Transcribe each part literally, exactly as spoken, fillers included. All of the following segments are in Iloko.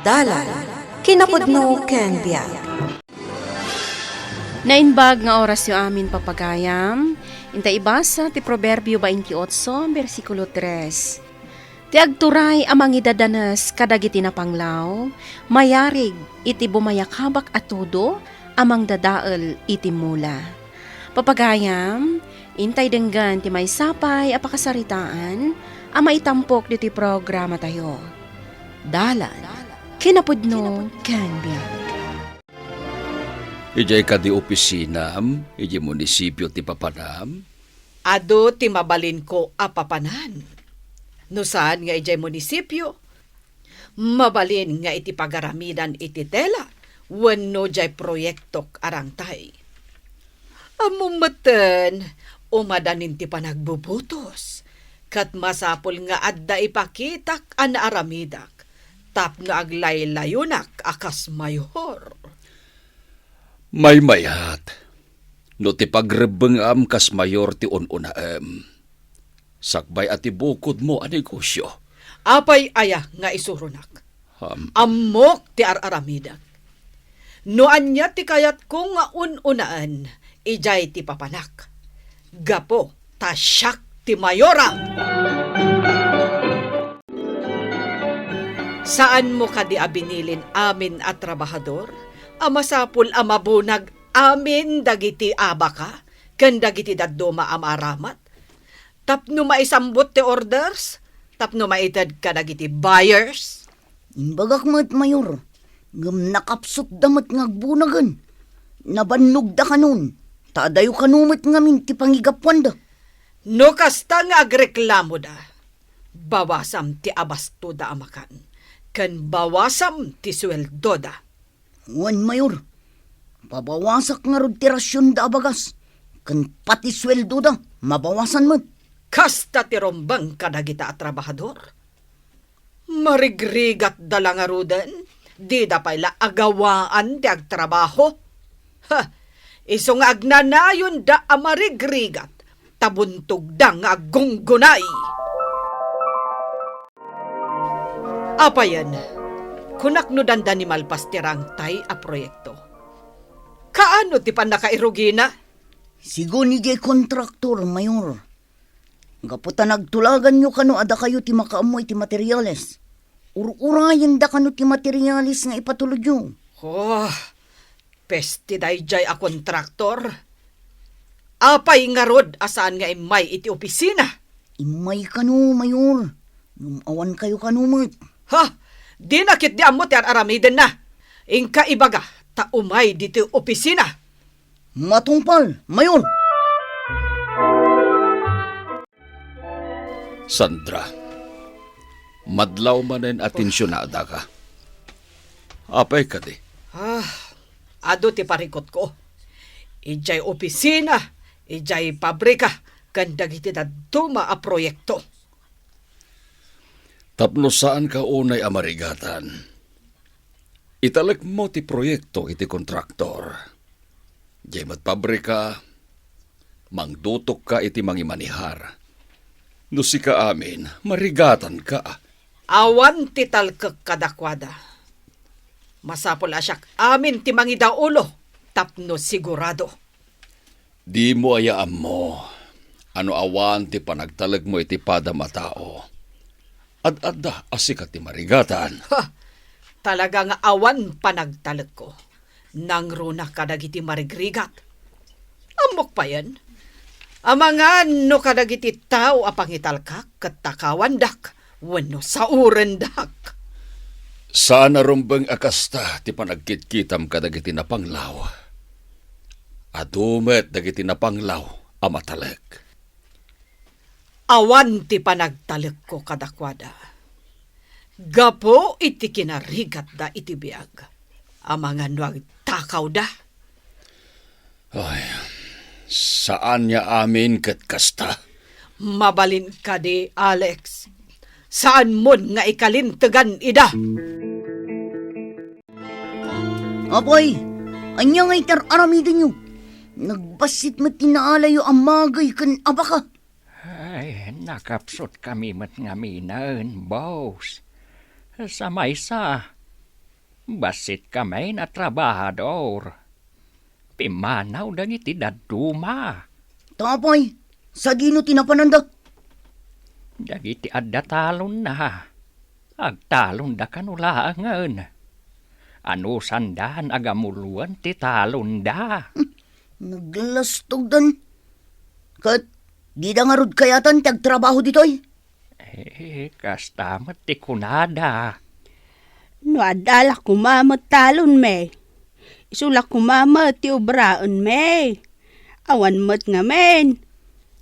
Dalan, kinapudno ken biag. Naimbag nga orasyo amin, papagayam. Inta ibasa ti Proverbio bainte otso, bersikulo tres. Ti agturay a mangidadanes kadagiti napanglaw, mayarig iti bumayakabak a tudo a mangdadael iti mula. Papagayam, intay denggen ti maysa pay a pakasaritaan a maitampok ditoy programatayo. Dalan, kinapudno ken biag. Idiay kadi opisinam, idiay munisipio ti papanam? Adu ti mabalinko a papanan. No saan nga idiay munisipio, mabalin nga iti pagaramidan iti tela wenno diay proyektok a rangtay. Ammom metten, umadanin ti panagbubutos, ket masapul nga adda ipakitak a naaramidak tapno aglaylayonak a kas mayor. Maymayat, no ti pagrebbengam kas mayor ti un-unaem, sakbay a ti bukodmo a negosio. Apay aya nga isuronak? Am- Ammok ti ar-aramidek. No ania ti kayatko nga un-unaen, idiay ti papanak. Gapu ta siak ti mayora. Saanmo kadi a binilin amin a trabahador a masapul a mabunag amin dagiti abaka ken dagiti dadduma a maaramat tapno maisambut ti orders, tapno maited kadagiti buyers? Imbagak met, Mayor, ngem nakapsutda met nga agbunagen. Nabannogda kanon, ta adayo kano met ngamin ti pangigapuanda. No kasta nga agreklamoda, bawasam ti abastoda a makan, ken bawasam ti sueldoda. Wen, Mayor, pabawasak ngarud ti rasionda a bagas, ken pati sueldoda mabawasan met. Kasta ti rumbeng kadagita a trabahador. Marigrigatda la ngaruden, dida pay la agawaan ti agtrabaho. Ha, isu nga agnanayonda a marigrigat, ta buntogda nga aggunggunay. Apayen, kunak no dandani malpas ti rangtay a proyekto. Kaano ti pannakairugina? Sigun idiay kontraktor, Mayor. Gapu ta nagtulaganyo kano a dakayo ti makaammo iti materiales, ur-urayenda kano ti materiales nga ipatulodyo. Oh, peste daydiay a kontraktor. Apay ngarud a saan nga immay iti opisina? Immay kano, Mayor. Ngem awan kayo kano met. Ha? Dina ketdi ammo ti ar-aramidenna. Inka ibaga ta umay ditoy opisina. Matungpal, Mayor! Sandra, madlaw manen a tensionadaka. Apay kadi? Ah, adu ti parikutko. Idiay opisina, idiay pabrika, ken dagiti dadduma a proyekto. Tapno saanka unay a marigatan, italekmo ti proyekto iti kontraktor. Diay met pabrika, mangdutokka iti mangimanihar. No sika amin, marigatanka. Awan ti talkek kadakuada. Masapul a siak amin ti mangidaulo tapno sigurado. Dimo aya ammo a no awan ti panagtalekmo iti padam a tao, ad-adda a sika ti marigatan. Ha! Talaga nga awan panagtalekko. Nangruna kadagiti marigrigat. Ammok payen, amangan no kadagiti tao a pangitalkak ket takawandak wenno saurendak. Saan a rumbeng a kasta ti panagkitkitam kadagiti napanglaw. Adu met dagiti napanglaw a matalek. Awan ti panagtalekko kadakuada. Gapu iti kinarigatda iti biag, amangan no agtakawda. Ay, saan nga amin ket kasta. Mabalin kadi, Alex. Saanmon nga ikalintegan ida. Apay, ania nga itar-aramidenyo? Nagbassit met ti naalayo a magey ken abaka. Ay, nakapsutkami met ngaminen, boss. Sa maysa, Bassit ka manen a trabahador. Pimmanaw dagiti dadduma. Ta apay, sadino ti napananda? Dagiti adda talonna, agtalonda kano laengen. Anusanda nga agamuluen ti talonda. Naglastogdan. Ket dida ngarud kayaten ti agtrabaho ditoy? Eh, kasta met ti kunada. No adda la koma met talonmi, isu la koma met ti obraenmi. Awan met ngamin.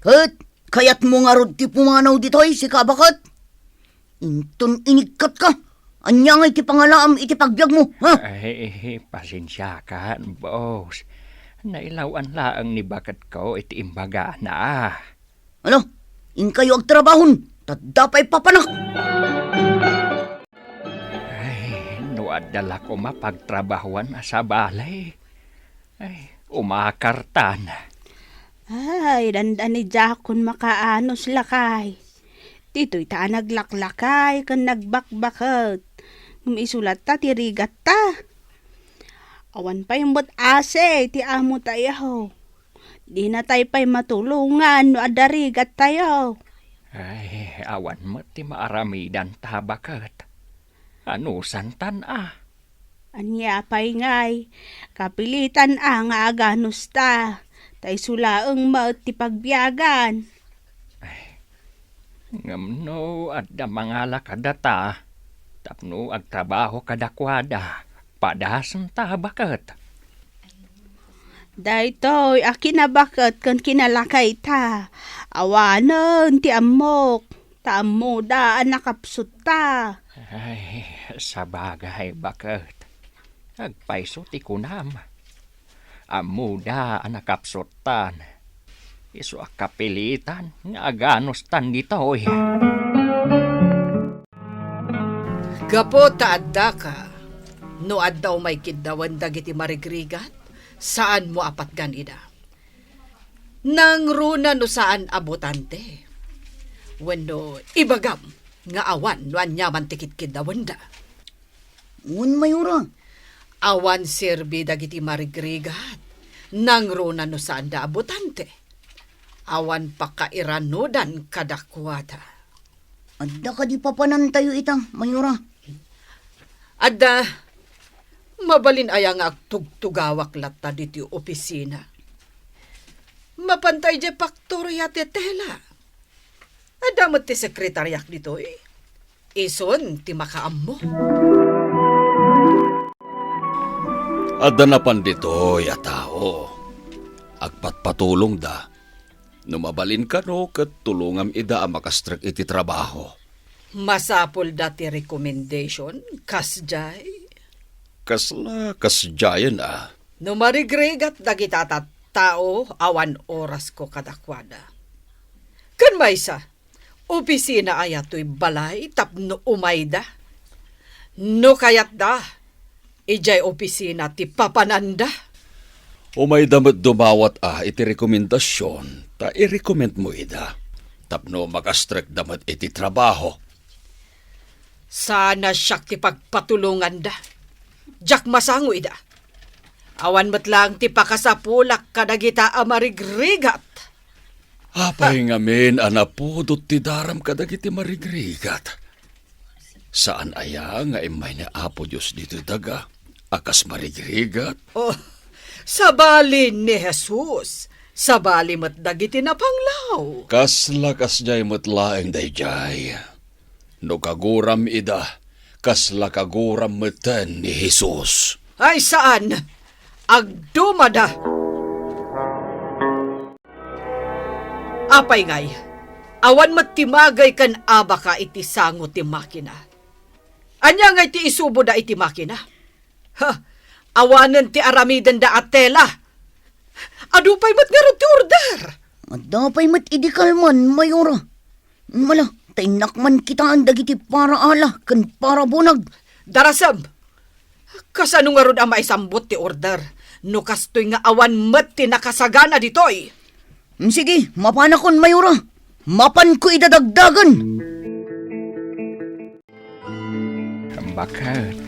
Ket kayatmo ngarud ti pumanaw ditoy, sika a baket? Inton inigkatka, ania ngay ti pangalaam iti pagbiagmo, ha? Ay, pasensiakan, boss. Nailawan laeng ni baketko iti imbagana. Ano? Inkayo agtrabahon, ta adda pay papanak. Ay, no adda la koma pagtrabahuan a sabali. Ay, umakartan. Ay, dandani diakon makaanus lakay. Ditoy ta a naglaklakay ken nagbakbaket. Ngem isu latta ti rigatta. Awan pay met asi ti amo tayo. Dina tay pay matulongan no adda rigat tayo. Ay, awan met ti maaramidan ta baket. Anusantan a? Ania pay ngay, kapilitan a nga aganus ta, ta isu laeng met ti pagbiagan. Ay, ngem no adda mangala kadata, tapno agtrabaho kadakuada, padasen ta baket. Daytoy a kinabaket ken kinalakayta, awanen ti ammok, ta ammoda a nakapsutta. Ay, sabagay, baket. Agpayso ti kunam. Ammoda a nakapsuttan. Isu a kapilitan nga aganustan ditoy. Gapu ta addaka, no adda umay kiddawen dagiti marigrigat, saanmo a patgan ida. Nangruna no saan a botante. Wenno ibagam nga awan no aniaman ti kidkiddawenda. Wen, Mayora. Awan serbi dagiti marigrigat. Nangruna no saanda a botante. Awan pakairanudan kadakuada. Adda kadi papanantayo ita, Mayora? Adda, mabalin aya nga agtugtugawak latta ditoy opisina? Mapantay diay paktoria ti tela. Adda met ti sekretariak ditoy. Isun ti makaammo. Adda napan ditoy a tao. Agpatpatulongda. No mabalin kano ket tulongam ida a makastrek iti trabaho. Masapulda ti recommendation, kasdiay? Kasla kasdiayen a? No marigrigat dagita tattao, awan orasko kadakuada. Ken maysa, opisina aya toy balay tapno umayda? No kayatda, idiay opisina ti papananda. Umayda met dumawat a iti rekomendasion ta irekomendmo ida tapno makastrekda met iti trabaho. Saan a siak ti pagpatulonganda. Diak masango ida. Awan met laeng ti pakasapulak kadagita a marigrigat. Apay ngamin a napudot ti daram kadagiti marigrigat? Saan aya nga immay ni Apo Dios ditoy daga a kas marigrigat? Oh, sabali ni Jesus, sabali met dagiti napanglaw. Kasla kasdiay met laeng daydiay. No kaguram ida, kasla kaguram metten ni Jesus. Ay, saan! Agdumada! Apay ngay, awan met ti magey ken abaka iti sango ti makina. Ania ngay ti isuboda iti makina? Ha, awanen ti aramidenda a tela. Adu pay met ngarud ti order. Adda pay met idi kalman, Mayora. Mala, ta innak man kitaen dagiti para ala ken para bunag. Darasem! Kasano ngarud a maisambot ti order no kastoy nga awan met ti nakasagana ditoy? Mm, sige, mapanakon, Mayora. Mapanko ida dagdagen. Baket.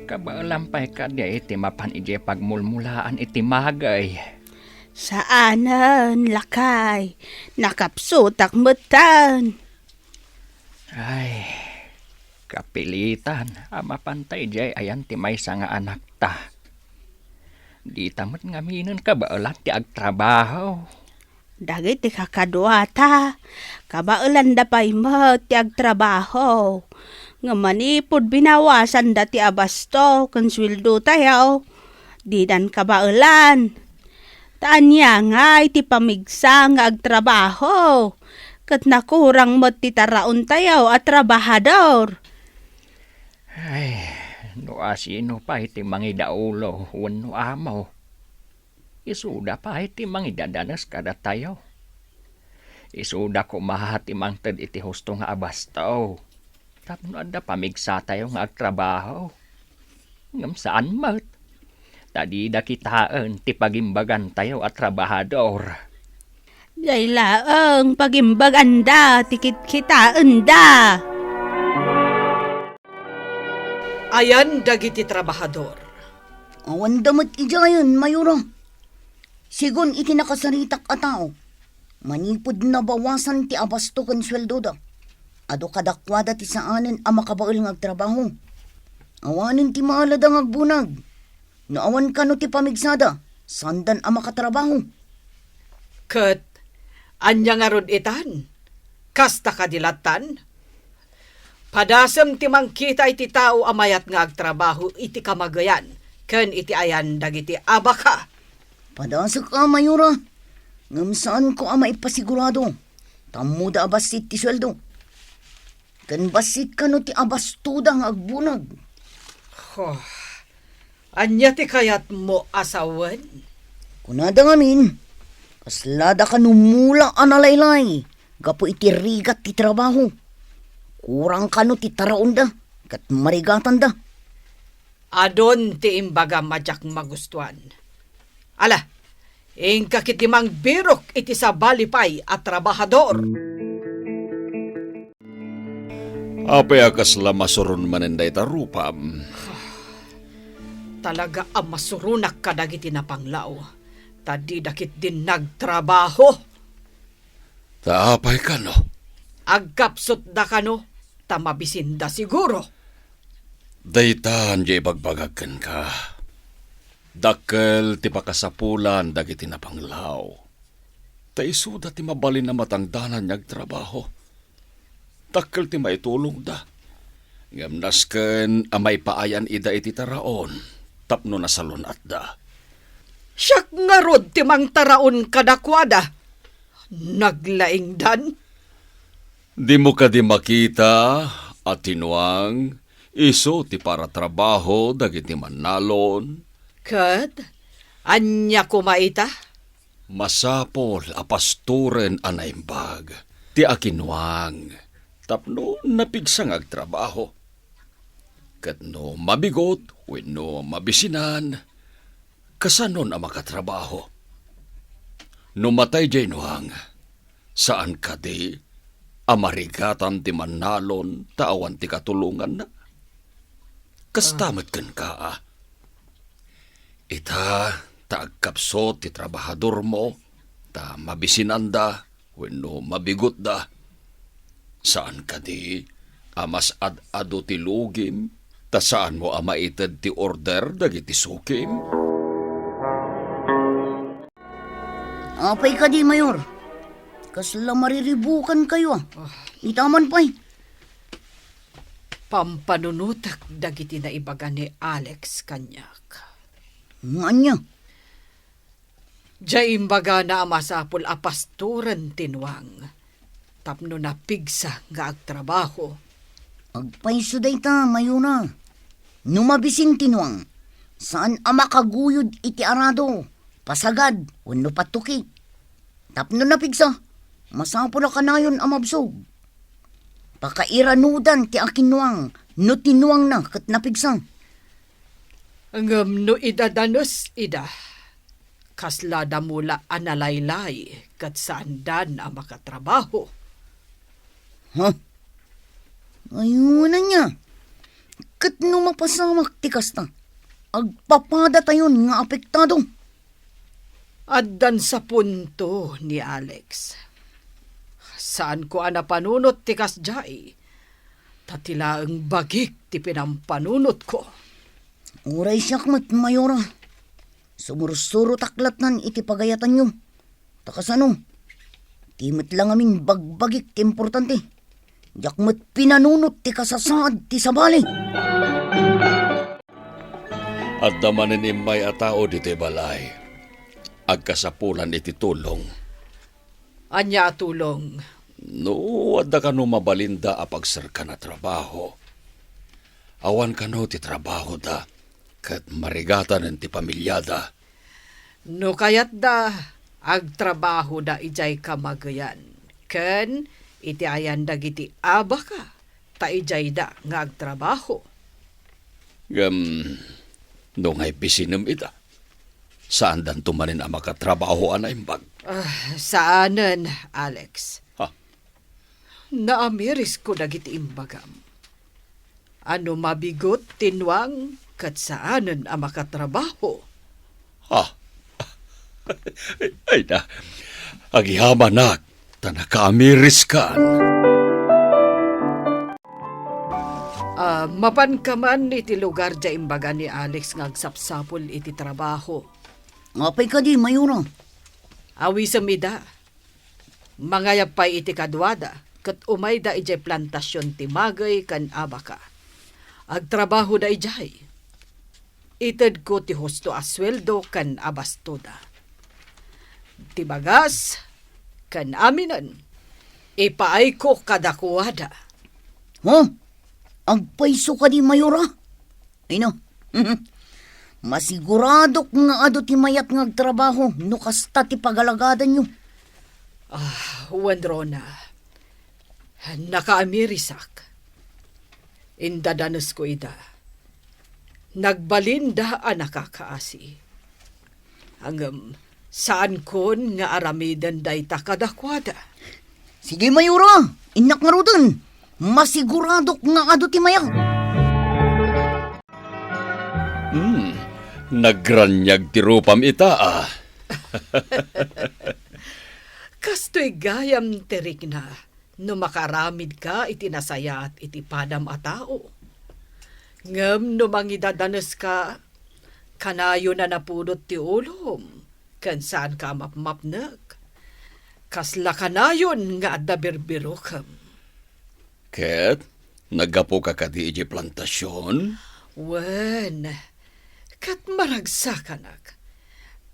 Kabaelan pay kadi ti mapan idiay pagmulmulaan iti magey. Saanen, lakay. Nakapsutak metten. Ay, kapilitan a mapanta idiay ayan ti maysa nga anakta. Dita met ngaminen kabaelan ti agtrabaho. Dagiti kakaduata, kabaelanda pay met ti agtrabaho. Ngem manipud binawasanda ti abasto ken sueldotayo, didan kabaelan. Ta ania ngay ti pamigsa nga agtrabaho, ket nakurang met ti taraontayo a trabahador. Ay, no asino pay ti mangidaulo wenno amo, isuda pay ti mangidadanes kadatayo. Isuda koma ti mangted iti husto nga abasto tapno adda pamigsatayo nga agtrabaho. Ngem saan met, ta dida kitaen ti pagimbagantayo a trabahador. Diay laeng pagimbaganda ti kitkitaenda. Ayan dagiti trabahador. Awanda met idiayen, Mayora. Sigun iti nakasaritak a tao, manipud nabawasan ti abasto ken sueldoda, adu kadakuada ti saanen a makabael nga agtrabaho. Awanen ti maalada nga agbunag. No awan kano ti pamigsada, saandan a makatrabaho. Ket ania ngarud itan? Kasta kadi lattan? Padasem ti mangkita iti tao a mayat nga agtrabaho iti kamageyan ken iti ayan dagiti abaka. Padasek a, Mayora, ngem saanko a maipasigurado ta ammoda a bassit ti sueldo. Ken bassit kano ti abastoda nga agbunag. Huh. Ania ti kayatmo a sawen? Kunada ngamin, kaslada kano mula a nalaylay gapu iti rigat ti trabaho. Kurang kano ti taraonda ket marigatanda. Adun ti imbagam a diak magustuan. Ala, inka ketdi mangbirok iti sabali pay a trabahador. Apay a kasla masuron manen dayta rupam? Talaga a masuronak kadagiti napanglaw, ta dida ketdi nagtrabaho. Ta apay kano? Agkapsutda kano, ta mabisinda siguro. Daytan diay ibagbagak kenka. Dakkel ti pakasapulan dagiti napanglaw. Ta isuda ti mabalin a matangdanan nga agtrabaho. Dakkel ti maitulongda. Ngem nasken a maipaayan ida iti taraon tapno nasalun-atda. Siak ngarud ti mangtaraon kadakuada. Naglaingdan. Dimo kadi makita a tinuang isu ti paratrabaho dagiti mannalon? Ket ania koma ita? Masapul a pastoren a naimbag ti akinuang tapno napigsa nga agtrabaho. Ket no mabigot wenno mabisinan, kasanon a makatrabaho? No matay diay nuang, saan kadi a marigatan ti mannalon ta awan ti katulonganna? Kasta met kenka, a. Ita, ta agkapsut ti trabahadormo, ta mabisinanda wenno mabigutda. Saan kadi a mas ad-adu ti lugim, ta saanmo a maited ti order dagiti sukim? Apay kadi, Mayor? Kasla mariribukankayo, a. Ah. Itaman pay. Pampanunotek dagiti naibaga ni Alex kaniak. Nga ania? Diay imbagana a masapul a pastoren ti nuang tapno napigsa nga agtrabaho. Agpayso dayta, Mayora. No mabisin ti nuang, saan a makaguyod iti arado, pasagad, wenno pattuki. Tapno napigsa, masapul a kanayon a mabsog. Pakairanudan ti akinuang no ti nuangna ket napigsa. Ngem no idadanes ida, kasla damula a nalaylay ket saandan a makatrabaho. Ha? Ayunan niya. Ket no mapasamak ti kasta, agpapadatayon nga apektado. Addan sa punto ni Alex. Saanko a napanunot ti kasdiay, ta ti laeng bagik ti pinampanunotko. Uray siak met, Mayora. Sumursurotak lattan iti pagayatanyo. Ta kasano? Ti met la ngamin bagbagik ti importante. Diak met pinanunot ti kasasaad ti sabali. Adda manen immay a tao ditoy balay. Agkasapulan iti tulong. Ania a tulong? No adda kano mabalinda a pagserkan a trabaho, awan kano ti trabahoda, ket marigatanen ti pamiliada. No kayatda, agtrabahoda idiay kamageyan, ken iti ayan dagiti abaka, ta idiayda nga agtrabaho. Ngem, no ngay bisinem ita, saandanto manen a makatrabaho a naimbag? Ah, saanen, Alex. Ha? Naamirisko dagiti imbagam. A no mabigot ti nuang ket saanen a makatrabaho. Ha? Ay na, agyamanak, ta nakaamiriskan. Ah, mapanka man iti lugar diay imbaga ni Alex nga agsapsapul iti trabaho. Apay kadi, Mayora? Awisem ida. Mangayab pay iti kaduada, ket umayda idiay plantasion ti magey ken abaka. Agtrabahoda idiay. Itedko ti husto a sueldo ken abastoda. Ti bagas ken aminen, ipaayko kadakuada. Huh? Agpayso kadi, Mayora? Ay no, masiguradok nga adu ti mayat nga agtrabaho no kasta ti pagalagadanyo. Ah, wen, Rona, nakaamirisak. Indadanesko ida. Nagbalinda a nakakaasi. Ngem, saankon nga aramiden dayta kadakuada. Sige, Mayora, innak ngaruden. Masiguradok nga adu ti mayat. Hmm, nagraniag ti rupam ita, ah. Kastoy gayam ti rikna no makaaramidka iti nasayaat iti padam a tao. Ngem no mangidadaneska, kanayon a napudot ti ulom ken saanka a mapmapnek. Kasla kanayon nga adda birbirokem. Ket naggapuka kadi idiay plantasion? Wen, ket maragsakanak.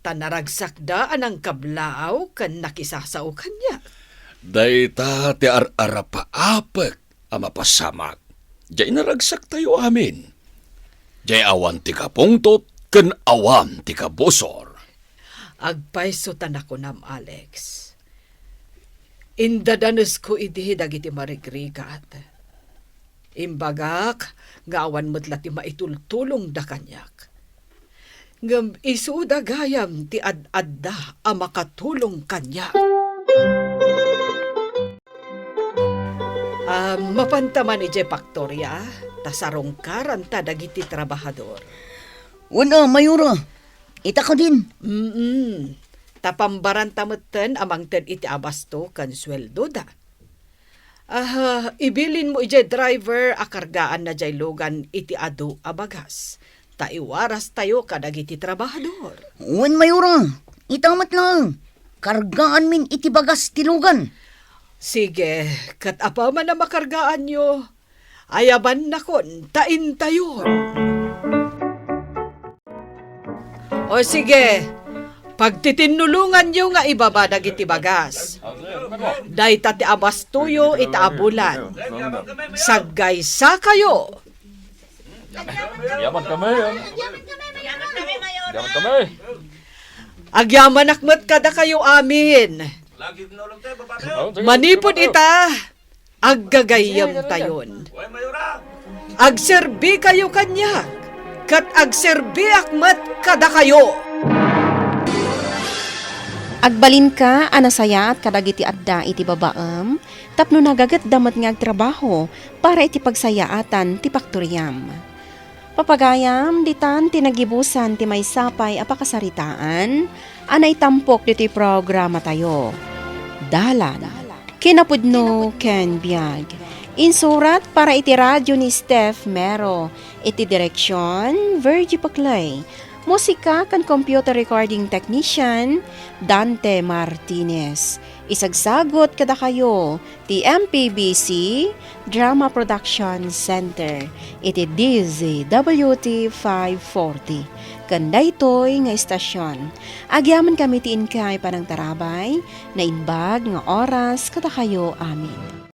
Ta naragsakda a nangkablaaw ken nakisasao kaniak. Dayta ti ar-arapaapek a mapasamak. Diay naragsaktayo amin. Diay awan ti kapungtot ken awan ti kabusor. Agpayso ta nakunam, Alex. Indadanesko idi dagiti marigrigat. Imbagak nga awan met la ti maitultulongda kaniak. Ngem isuda gayam ti ad-adda a makatulong kaniak. Ah, mapanta man idiay paktoria, ta sarungkaranta dagiti trabahador. Wen a, Mayora, ita kadin. Mm-mm. Ta pambaranta metten a mangted iti abasto ken sueldoda. Ah, ibilinmo idiay driver a kargaanna diay lugan iti adu a bagas. Ta iwarastayo kadagiti trabahador. Wen, Mayora, ita met laeng. Kargaanmin iti bagas ti lugan. Sige, ket apaman a makargaanyo, ayabannakon ta intayon. O sige, pagtitinnulonganyo nga ibaba dagiti bagas. Dayta ti abastoyo ita a bulan. Saggaysakayo. Yaman kami, ah. Yaman kami. Agyamanak met kadakayo amin. Oh, sige. Manipud ita, aggagayyemtayon. Agserbikayo kaniak, ket agserbiak met kadakayo. Agbalinka a nasayaat kadagiti adda iti babaem tapno nagagetda met nga agtrabaho para iti pagsayaatan ti paktoriam. Papagayam, ditan ti nagibusan ti maysa pay a pakasaritaan a naitampok ditoy programatayo. Dalan. Kinapudno ken biag. Insurat para iti radyo ni Steph Mero. Iti direksyon, Virgie Paclay. Musika ken computer recording technician, Dante Martinez. Isagsagut kadakayo ti M P B C Drama Production Center iti D Z W T five forty. Ken daytoy nga istasyon, agyamankami ti inkay panangtarabay, naimbag nga oras kadakayo amin.